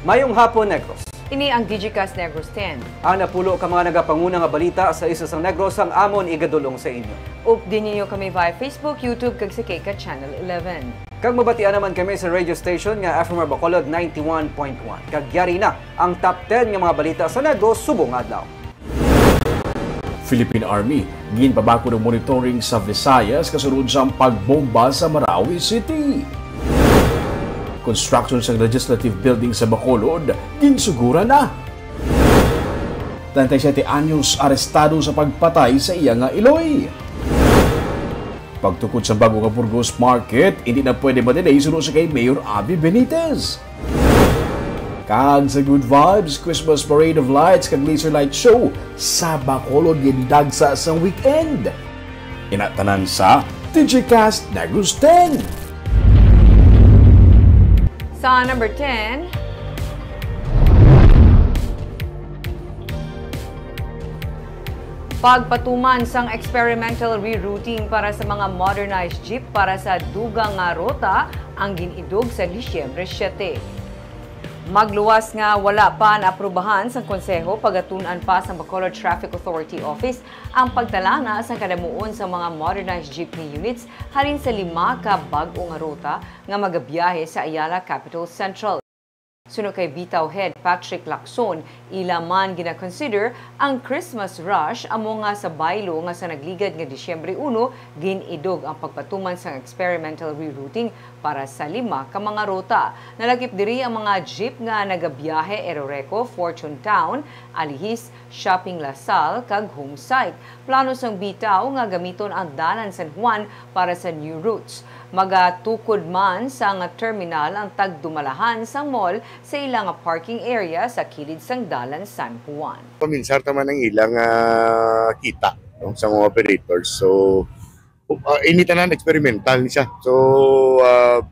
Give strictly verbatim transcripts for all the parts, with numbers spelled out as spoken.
Mayong hapon, Negros. Ini ang Digicast Negros ten. Ang napulo ka mga nagapanguna nga balita sa isla sang Negros ang amon igadul-ong sa inyo. Updi ninyo kami via Facebook, YouTube, kag sa KCAT Channel eleven. Kag mabatian naman kami sa radio station nga F M R Bacolod ninety-one point one. Kag yari na ang top ten nga mga balita sa Negros subong adlaw. Philippine Army, ginpabakod ang monitoring sa Visayas kasunod sang pagbomba sa Marawi City. Construction sang Legislative Building sa Bacolod, ginsuguran na. Treinta y siete anyos arestado sa pagpatay sa iya nga iloy. Pagtukod sa bag-o nga Burgos Market, hindi na pwede ma-delay suno sa kay Mayor Abby Benitez. Kag sa Good Vibes, Christmas Parade of Lights kag Laser Light Show sa Bacolod gindagsa sa weekend. Ina tanan sa Digicast Negros ten. Sa number ten, pagpatuman sang experimental rerouting para sa mga modernized jeep para sa dugang nga ruta ang gin-idog sa Disyembre siete. Magluwas nga wala pa naaprubahan sang Konseho, pagatun-an pa sang Bacolod Traffic Authority Office ang pagtalana sang kadamuon sang mga modernized jeepney units halin sa lima ka bag-o nga ruta nga magabiyahe sa Ayala Capital Central. Suno kay Bitaw Head Patrick Lacson, ila man gina-consider ang Christmas rush, amo nga sa baylo nga sa nagligad nga Disyembre uno, gin-idog ang pagpatuman sang experimental rerouting para sa lima ka mga ruta. Nalakip diri ang mga jeep nga nagabiyahe Eroreco, Fortune Town, Alihis, Shopping La Salle, kag Home Site. Plano sang Bitaw nga gamiton ang Dalan San Juan para sa new routes. Magatukod man sang terminal ang tagdumalahan sang mall sa ila nga parking area sa kilid sang Dalan San Juan. Paminsar ta man ang ilang ah, kita no, sa mga operators. So, uh, ini tanan experimental ni siya. So, uh,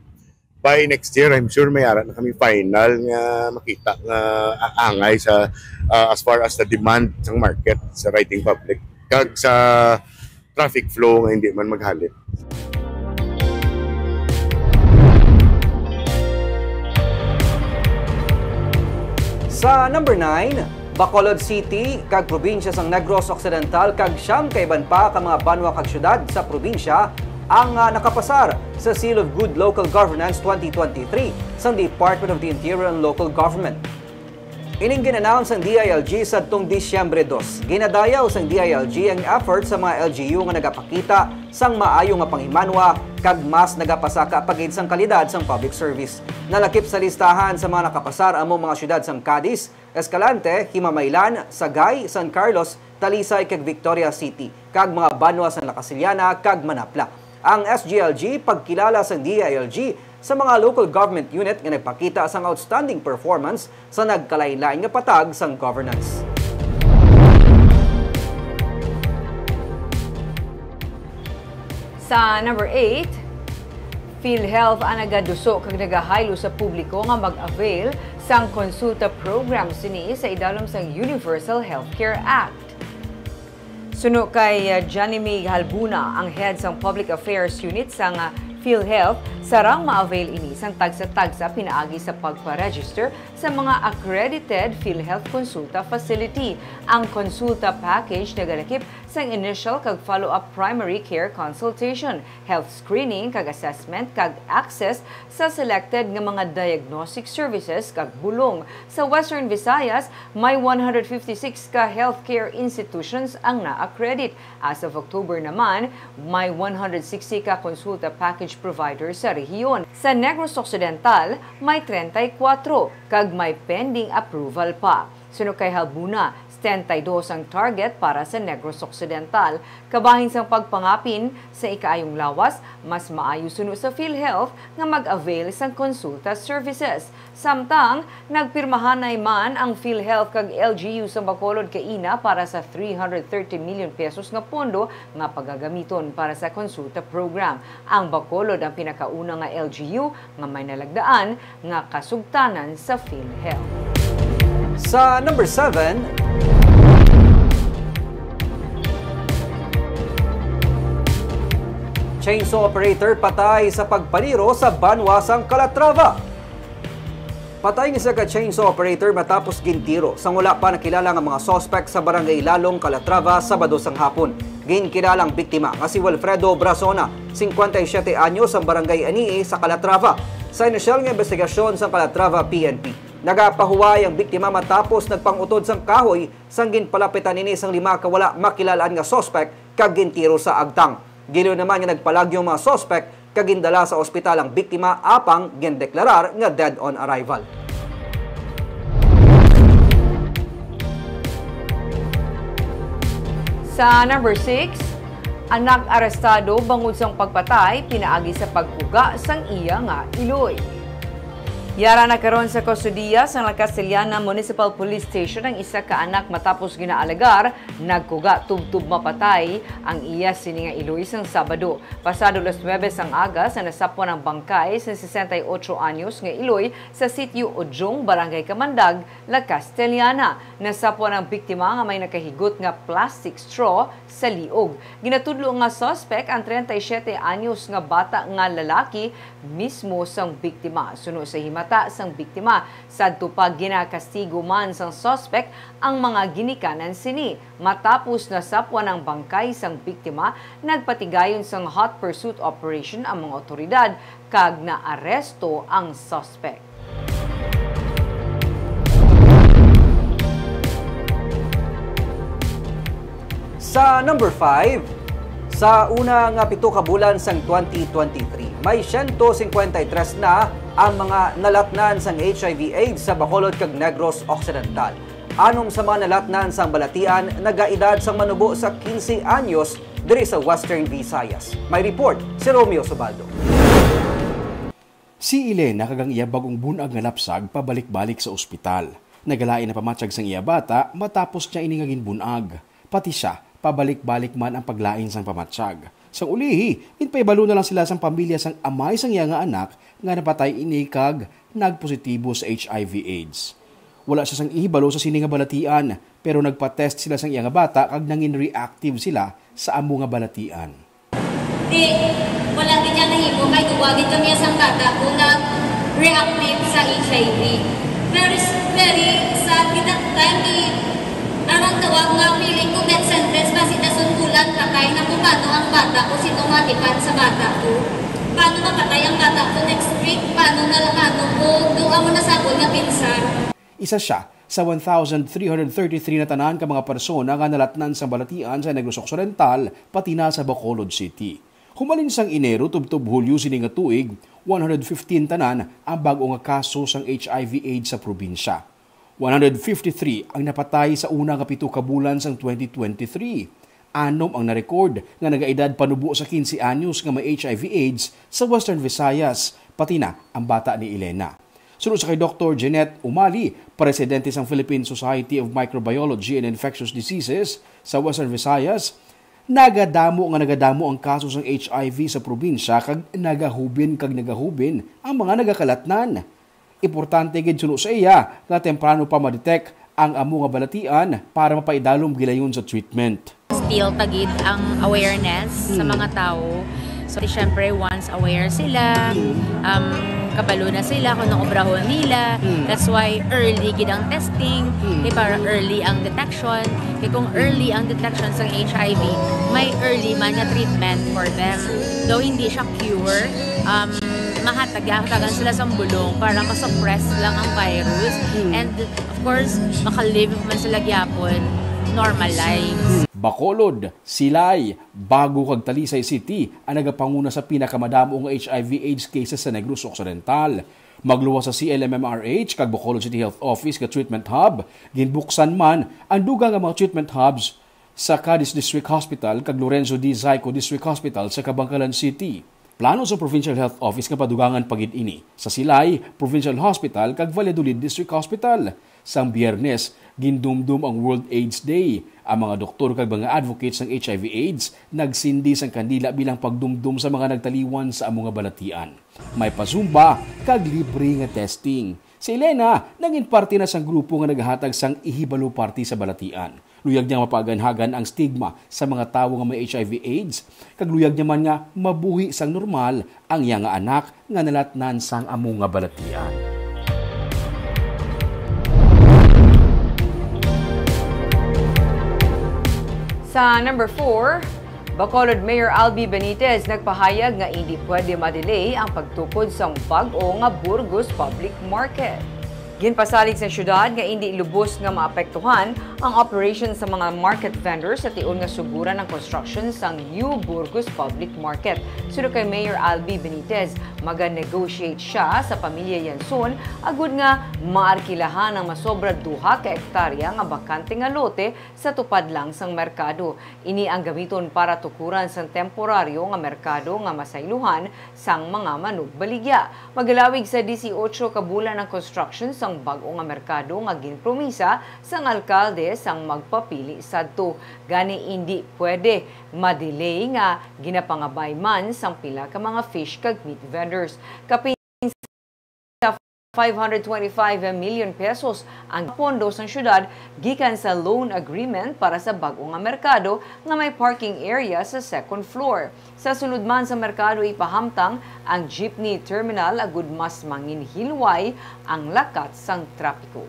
by next year, I'm sure may ara na kami final nga makita nga a- angay sa uh, as far as the demand sa market sa riding public kag sa traffic flow nga hindi man maghalit. Sa number nine, Bacolod City kag probinsya sang Negros Occidental kag siyam ka iban pa ka mga banwa kag syudad sa probinsya ang ah, nakapasar sa Seal of Good Local Governance twenty twenty-three sang Department of the Interior and Local Government. Ining gin-announce sang D I L G sadtong Disyembre dos. Ginadayaw sang D I L G ang effort sa mga L G U nga nagapakita sang maayo nga panghimanwa kag mas nagapasaka pa gid sang kalidad sang public service. Nalakip sa listahan sa mga nakapasar amo mga syudad sang Cadiz, Escalante, Himamaylan, Sagay, San Carlos, Talisay kag Victoria City, kag mga banwa sang La Casillana kag Manapla. Ang S G L G pagkilala sang D I L G sa mga local government unit nga nagpakita sang outstanding performance sa nagkalain-lain nga patag sang governance. Sa number eight, PhilHealth ang nagaduso kag nagahaylo sa publiko nga mag-avail sang konsulta program sini sa idalom sang Universal Healthcare Act. Suno kay uh, Janime Halbuna, ang head sang Public Affairs Unit sang uh, PhilHealth, sarang ma-avail ini sang tagsa-tagsa pinaagi sa pagpa-register sa mga accredited PhilHealth Consulta Facility. Ang Consulta Package nagalakip sang initial kag follow-up primary care consultation, health screening kag assessment, kag access sa selected nga mga diagnostic services kag bulong. Sa Western Visayas, may one hundred fifty-six ka healthcare institutions ang na-accredit. As of October naman, may one hundred sixty ka konsulta package provider sa rehiyon. Sa Negros Occidental, may treinta y cuatro kag may pending approval pa. Suno kay Halbuna, setenta y dos ang target para sa Negros Occidental. Kabahin sang pagpangapin sa ikaayong lawas, mas maayo suno sa PhilHealth nga mag-avail sang konsulta services. Samtang, nagpirmahanay man ang PhilHealth kag L G U sa Bacolod kaina para sa three hundred thirty million pesos nga pondo nga pagagamiton para sa konsulta program. Ang Bacolod ang pinakauna nga L G U nga may nalagdaan nga kasugtanan sa PhilHealth. Sa number seven, chainsaw operator patay sa pagpaniro sa banwa sang Calatrava. Patay ang isa ka chainsaw operator matapos gintiro sang wala pa nakilala nga mga suspect sa barangay Lalong, Calatrava, Sabado sang hapon. Ginkilala ang biktima nga si Wilfredo Brazona, singkwenta y siyete anyos, ang barangay Anii sa Calatrava. Sa inisyal nga imbestigasyon sang Calatrava P N P, nagapahuway ang biktima matapos nagpang-utod sang kahoy sang ginpalapitan ini sang lima ka wala makilal-an nga suspect kag gintiro sa agtang. Gilayon naman nga nagpalagyo ang mga suspect kag gindala sa ospital ang biktima, apang gindeklarar nga dead on arrival. Sa number six, anak arestado bangod sang pagpatay pinaagi sa pagkuga sang iya nga iloy. Yara na karon sa kustodiya sang La Castellana Municipal Police Station ang isa ka anak matapos ginaalegar nagkuga tubtob mapatay ang iya sini nga iloy sang Sabado. Pasado alas nuwebe sang aga sa nasapwan ang bangkay sa sesenta y ocho anyos nga iloy sa Sitio Ujong, Barangay Kamandag, La Castellana. Nasapwan ang biktima nga may nakahigot nga plastic straw sa liog. Ginatudlo nga suspect ang treinta y siete anyos nga bata nga lalaki mismo sang biktima. Suno sa himata sang biktima, sadto pa ginakastigo man sang suspect ang mga ginikanan sini. Matapos nasapwan ang bangkay sang biktima, nagpatigayon sang hot pursuit operation ang mga otoridad kag naaresto ang suspect. Sa number five, sa una nga pito ka bulan sang twenty twenty-three, may siyento singkwenta y tres na ang mga nalatnan sang H I V AIDS sa Bacolod kag Negros Occidental. Anom sa mga nalatnan sang balatian nagaedad sang manubo sa quince anyos diri sa Western Visayas. May report si Romeo Subaldo. Si Elena kag ang iya bag-ong bun-ag nga lapsag pabalik-balik sa ospital. Nagalain ang pamatyag sang iya bata matapos niya ini nga ginbun-ag. Pati sia, pabalik-balik man ang paglain sang pamatyag. Sang ulihi, ginpahibalo na lang sila sang pamilya sang amay sang iya nga anak nga napatay ini kag nagpositibo sa H I V AIDS. Wala sia sang ihibalo sa sini nga balatian, pero nagpa-test sila sang iya nga bata kag nangin reactive sila sa amo nga balatian. Di, wala gid siya nahimo kay duwa gid kami sang bata ko nag-reactive sa H I V. Very, very sad gid that time. Di, aron tawag nga feeling ko death sentence, basi dason bulan patay na ko, paano ang bata ko, sino nga tipan sa bata ko? Paano mapatay ang bata ko next week? Paano na, paano ko? Do amo na sa akon nga pinsar. Isa sia sa one thousand three hundred thirty-three na tanan ka mga persona nga nalatnan sang balatian sa Negros Occidental, pati na sa Bacolod City. Humalin sang Enero tubtob Hulyo sini nga tuig, one hundred fifteen tanan ang bag-o nga kaso sang H I V AIDS sa probinsya. One hundred fifty-three ang napatay sa una nga pito ka bulan sang twenty twenty-three. Anom ang na-record nga nagaedad panubo sa quince anyos nga may H I V AIDS sa Western Visayas, pati na ang bata ni Elena. Suno sa kay Doktor Jeanette Umali, presidente sang Philippine Society of Microbiology and Infectious Diseases sa Western Visayas, nagadamo nga nagadamo ang kaso sang H I V sa probinsya kag nagahubin kag nagahubin ang mga nagakalatnan. Importante gid suno sa iya nga temprano pa ma-detect ang amo nga balatian para mapaidalom gilayon sa treatment. Still tagid ang awareness sa Mm. mga tawo. So, syempre, once aware sila, Mm. um, kabalo na sila kung anong obrahon nila. Mm. That's why early gid ang testing, Mm. kay para early ang detection. Kay kung early ang detection sa H I V, may early man nga treatment for them. Though hindi siya cure, um, mahatag, hatagan sila sa bulong para ma-suppress lang ang virus. Mm. And, of course, makalive man sila gyapon normal lives. Bacolod, Silay, Bago kag Talisay City ang nagapanguna sa pinakamadamo nga H I V AIDS cases sa Negros Occidental. Magluwas sa C L M M R H kag Bacolod City Health Office nga treatment hub, ginbuksan man ang dugang nga mga treatment hubs sa Cadiz District Hospital kag Lorenzo D. Zayco District Hospital sa Kabankalan City. Plano sa Provincial Health Office nga padugangan pa gid ini sa Silay Provincial Hospital kag Valladolid District Hospital. Sang Biyernes, gindumdum ang World AIDS Day. Ang mga doktor kag mga advocates sang H I V AIDS nagsindi sang kandila bilang pagdumdum sa mga nagtaliwan sa amo nga balatian. May pa-Zumba kag libre nga testing. Si Elena nangin parte na sang grupo nga naghatag sang ihibalo parte sa balatian. Luyag niya mapaaganhagan ang stigma sa mga tawo nga may H I V AIDS, kag luyag niya man nga mabuhi sang normal ang iya nga anak nga nalatnan sang amo nga balatian. Sa number four, Bacolod Mayor Albi Benitez nagpahayag nga indi pwede ma-delay ang pagtukod sang bag-o nga Burgos Public Market. Ginpasalig sa siyudad nga indi lubos nga maapektuhan ang operation sa mga market vendors sa tion nga suguran ang construction sang new Burgos Public Market. Suno kay Mayor Albi Benitez, maga-negotiate siya sa pamilya Yanson agud nga maarkilahan ang masobra duha ka ektarya nga bakante nga lote sa tupad lang sang merkado. Ini ang gamiton para tukuran sang temporaryo nga merkado nga masayluhan sang mga manugbaligya. Magalawig sa disiotso ka bulan ang construction sang bag-o nga merkado nga ginpromisa sang alkalde sang magpapili sadto. Gani, indi pwede ma-delay nga ginapangabay man sang pila ka mga fish kag meat vendors. Kapin sa five hundred twenty-five million pesos ang pondo sang siyudad gikan sa loan agreement para sa bag-o nga merkado nga may parking area sa second floor. Sa sulod man sa merkado, ipahamtang ang jeepney terminal agud mas manginhilway ang lakat sang trapiko.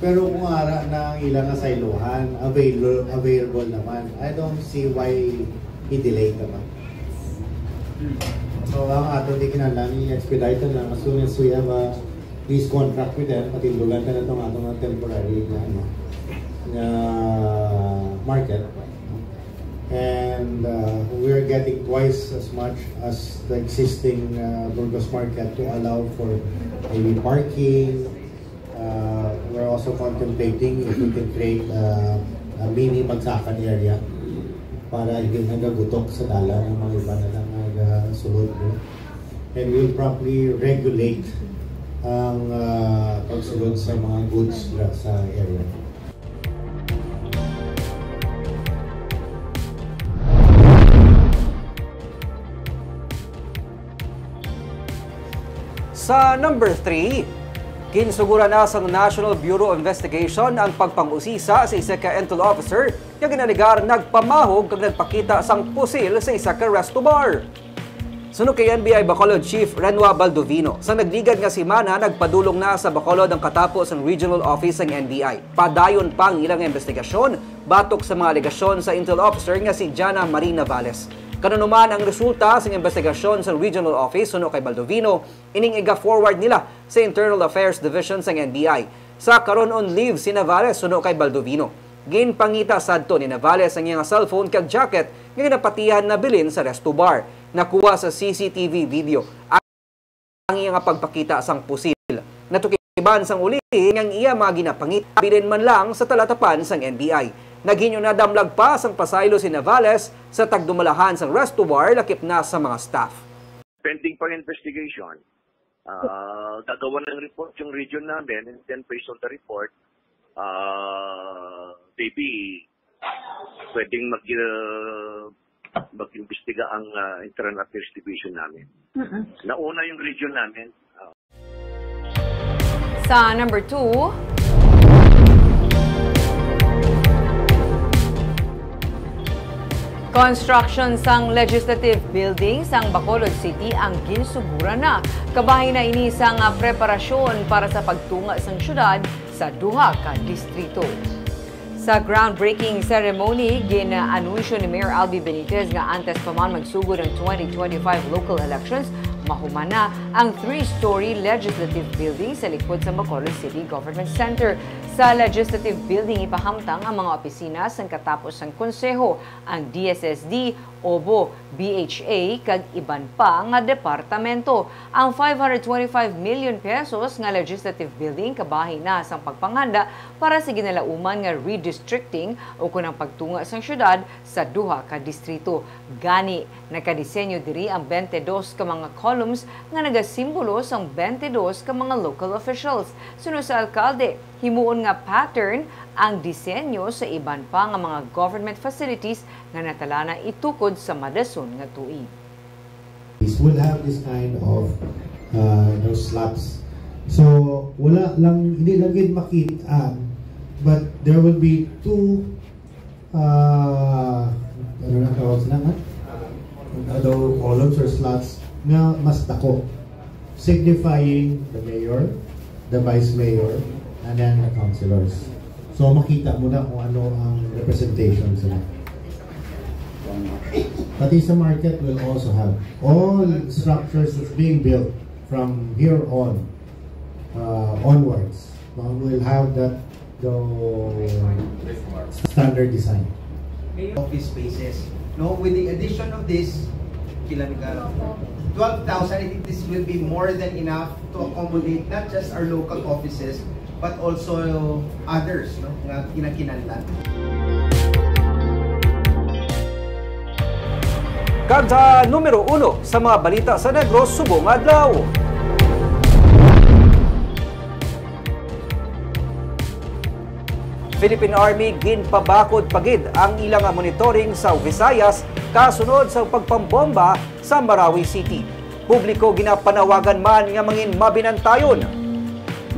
Pero kung ara na ang ila nga saylohan, avail-, available naman. I don't see why i-delay ta ba. So, ang ato di kinahanglan, i-expedite na lang. As soon as we have a lease contract with them, patindugan ta na tong ato nga temporary nga, ano, nga market. And, uh, we are getting twice as much as the existing, uh, Burgos market to allow for maybe parking. Uh, we're also contemplating if we can create, uh, a mini bagsakan area para hindi nagagutok sa dalan ang mga iba na lang nagasulod, no? And we'll properly regulate ang, uh, pagsulod sa mga goods dira sa area. Sa number three, ginsuguran na sang National Bureau of Investigation ang pagpang-usisa sa isa ka intel officer nga ginalegar nagpamahog kag nagpakita sang pusil sa isa ka resto bar. Suno kay N B I Bacolod Chief Renwa Baldovino, sa nagligad nga semana, nagpadulong na sa Bacolod ang katapo sang Regional Office sang N B I. Padayon pa ang ilang investigasyon batok sa mga alegasyon sa intel officer nga si Jana Marie Navales. Kanunuman ang resulta sang investigasyon sa Regional Office, suno kay Baldovino, ining iga-forward nila sa Internal Affairs Division sang N B I. Sa karon, on leave si Navales, suno kay Baldovino. Ginpangita sadto ni Navales ang iyang cellphone kag jacket nga ginapatihan na bilin sa resto bar. Nakuha sa C C T V video ang iya nga pagpakita sang pusil. Natukiban sang ulihi nga ang iya mga ginapangita bilin man lang sa talatapan sang N B I. Naghinyo na damlag pa sang pasaylo si Navales sa tagdumalahan sang resto bar lakip na sa mga staff. Pending pa ang investigation. Ah, gagawa ng report yung region namin, and then based on the report, ah, maybe pwedeng mag-, uh, mag-imbestiga ang, uh, Internal Affairs Division namin. Mm-mm. Nauna yung region namin. Uh, Sa number two, construction sang Legislative Building sang Bacolod City ang ginsuguran na. Kabahin na ini sang, ah, preparasyon para sa pagtunga sang syudad sa duha ka distrito. Sa groundbreaking ceremony, gin-anunsyo ni Mayor Albi Benitez nga antes pa man magsugod ang twenty twenty-five local elections, mahuman na ang three-story legislative building sa likod sa Bacolod City Government Center. Sa legislative building, ipahamtang ang mga opisina sang katapo sang konseho, ang D S S D, obo, B H A, kag iban pa nga departamento. Ang five hundred twenty-five million pesos nga legislative building kabahin na sang pagpanghanda para sa ginalauman nga redistricting ukon ang pagtunga sang syudad sa duha ka distrito. Gani, nagkadisenyo diri ang twenty-dos ka mga columns nga nagasimbolo sang twenty-dos ka mga local officials. Suno sa alkalde, himuon nga pattern ang disenyo sa iban pa nga mga government facilities nga natala na itukod sa madason nga tuig. This will have this kind of, uh, you know, slabs. So, wala lang, hindi lang yun makita, but there will be two, uh, ano na tawag sila, ha? Ano daw, columns or slabs nga mas dako, signifying the mayor, the vice mayor, and then the councilors. So, makita mo na kung ano ang representation sila. Pati sa market will also have all structures that's being built from here on, uh, onwards. Uh, will have that, the standard design. Office spaces. No, with the addition of this, pila ni ka? Twelve thousand, I think this will be more than enough to accommodate not just our local offices, but also others, no, nga kinakinahanglan. Kag sa numero uno sa mga balita sa Negros subong adlaw. Philippine Army ginpabakod pa gid ang ila nga monitoring sa Visayas kasunod sa pagpambomba sa Marawi City. Publiko ginapanawagan man nga mangin mabinantayon.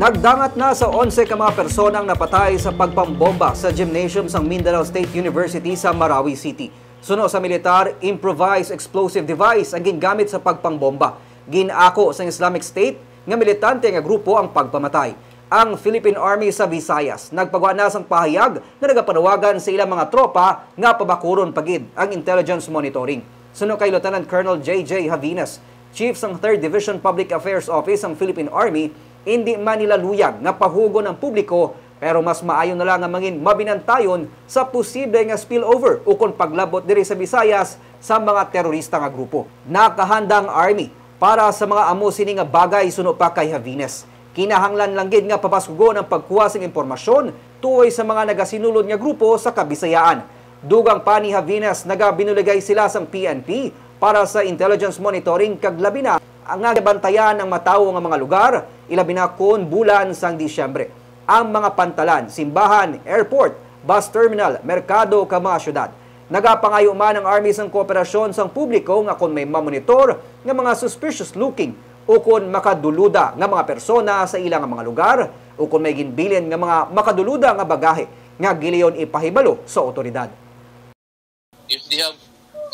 Nagdangat na sa onse ka mga persona ang napatay sa pagpambomba sa gymnasium sang Mindanao State University sa Marawi City. Suno sa militar, improvised explosive device ang gingamit sa pagpangbomba. Gin-ako sang Islamic State nga militante nga grupo ang pagpamatay. Ang Philippine Army sa Visayas nagpagwa na sang pahayag nga nagapanawagan sa ilang mga tropa nga pabakuron pa gid ang intelligence monitoring. Suno kay Lieutenant Colonel J J Javines, Chief sang Third Division Public Affairs Office sang Philippine Army, indi man nila luyag nga pahugon ang publiko, pero mas maayo na lang nga mangin mabinantayon sa posible nga spillover ukon paglabot diri sa Visayas sa mga terorista nga grupo. Nakahanda ang Army para sa mga amo sini nga bagay, suno pa kay Javines. Kinahanglan lang gid nga pabaskugon ang pagkuha sing impormasyon tuoy sa mga nagasinulod nga grupo sa Kabisayaan. Dugang pa ni Javines, nagabinuligay sila sang P N P para sa intelligence monitoring kag labi na nga bantayan ang matawo nga mga lugar, ilabi na kon bulan sang Disyembre. Ang mga pantalan, simbahan, airport, bus terminal, merkado, kag mga syudad. Nagapangayo man ang Army sang kooperasyon sang publiko nga kon may mamonitor nga mga suspicious looking ukon makaduluda nga mga persona sa ila nga mga lugar, ukon may ginbilin nga mga makaduluda nga bagahe nga gilayon ipahibalo sa awtoridad. If they have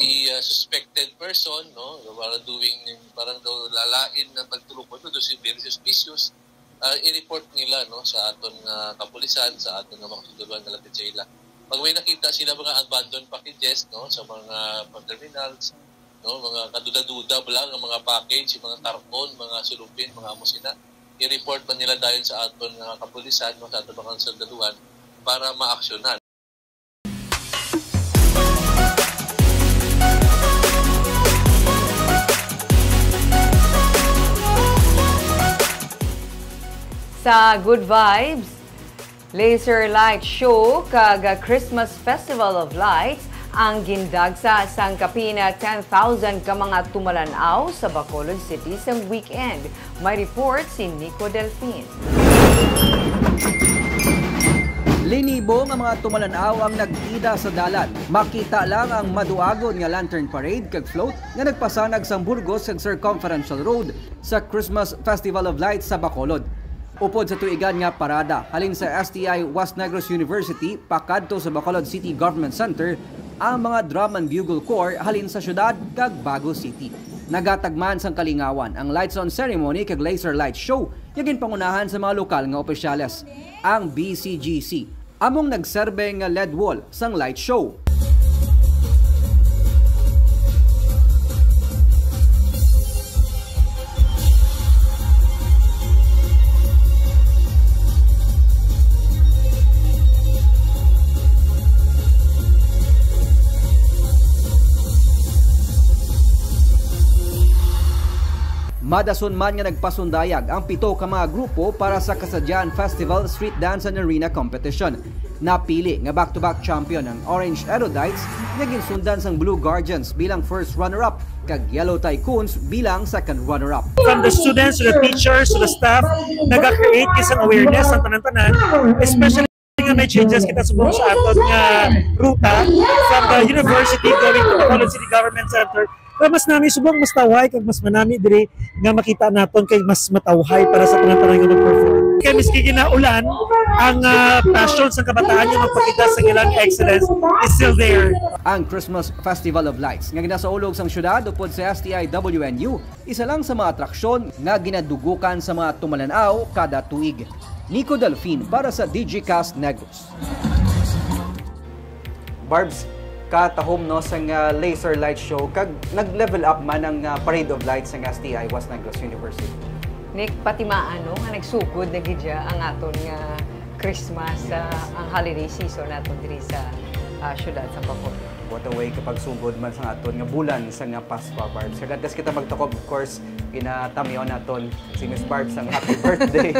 the, uh, suspected person, no, parang doing, parang daw lalain na pagtulukon, no, daw si very suspicious, uh, i-report nila, no, sa aton nga kapulisan, sa aton nga mga sundalohan nga lapit sa ila. Pag may nakita sila mga abandoned packages, no, sa mga terminals, no, mga kaduda-duda ba lang nga mga package, mga karton, mga sulupin, mga amo sina, i-report man nila dayon sa aton nga kapulisan, no, sa aton mga sundalohan para maaksyonan. Sa Good Vibes, laser light show kag Christmas Festival of Lights ang gindagsa sang kapin ten thousand ka mga tumalan-aw sa Bacolod City sang weekend. May report si Nico Delfin. Linibo nga mga tumalan-aw ang nag-ida sa dalan. Makita lang ang maduagon nga lantern parade kag float nga nagpasanag sang Burgos kag Circumferential Road sa Christmas Festival of Lights sa Bacolod. Upod sa tuigan nga parada, halin sa S T I West Negros University pakadto sa Bacolod City Government Center, ang mga Drum and Bugle Corps halin sa siyudad kag Bago City. Nagatag man sang kalingawan ang lights on ceremony kag laser light show nga ginpangunahan sa mga lokal nga opisyales. Ang B C G C among nagserbe nga lead wall sang light show. Madason man nga nagpasundayag ang pito ka mga grupo para sa Kasadyahan Festival Street Dance and Arena Competition. Napili nga back-to-back champion ang Orange Erudites nga ginsundan sang Blue Guardians bilang first runner-up kag Yellow Tycoons bilang second runner-up. From the students to the teachers to the staff, nag-create isang awareness ang tanan-tanan, especially nga may changes kita subong sa aton nga ruta from the university going to the College City Government Center. Pero mas nami subong mas tawhay kag mas manami diri nga makita naton kay mas matawhay para sa tanan-tanan nga mag-perform. Kay miski ginaulan, ang, ah, passion sa kabataan nga magpakita sa ilang excellence is still there. Ang Christmas Festival of Lights nga ginasaulog sang syudad upod sa S T I W N U, isa lang sa mga atraksyon nga ginadugukan sa mga tumalan-aw kada tuig. Nico Delfin para sa Digicast Negros. Barbs, katahom, no, sa nga laser light show, kag nag-level up man ang, ah, Parade of Lights sa nga S T I West Negros University. Nick, patimaan, no, nga nagsugod na gid siya ang aton nga Christmas, ah, ang holiday season nato diri sa, ah, siyudad sa Bacolod. What a way kapag sugod man sa aton nga bulan sa nga Pasko, Barbs. Kag antes kita magtukob, of course, ginatamyaw naton si Miss Barbs ang happy birthday.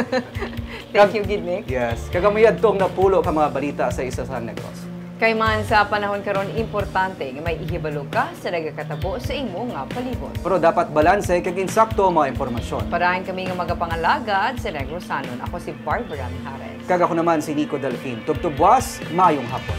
Thank you gid, Nick. Yes. Kag amo yadtong napulo ka mga balita sa Isa sa Negros. Kay man sa panahon karon, importante nga may ihibalo ka sa nagakatabo sa imo nga palibot. Pero dapat balanse kag insakto ang mga impormasyon. Parahan kami nga magapangalagad sa Negrosanon. Ako si Barbara Mijares. Kag ako naman si Nico Delfin. Tubtob buwas, maayong hapon.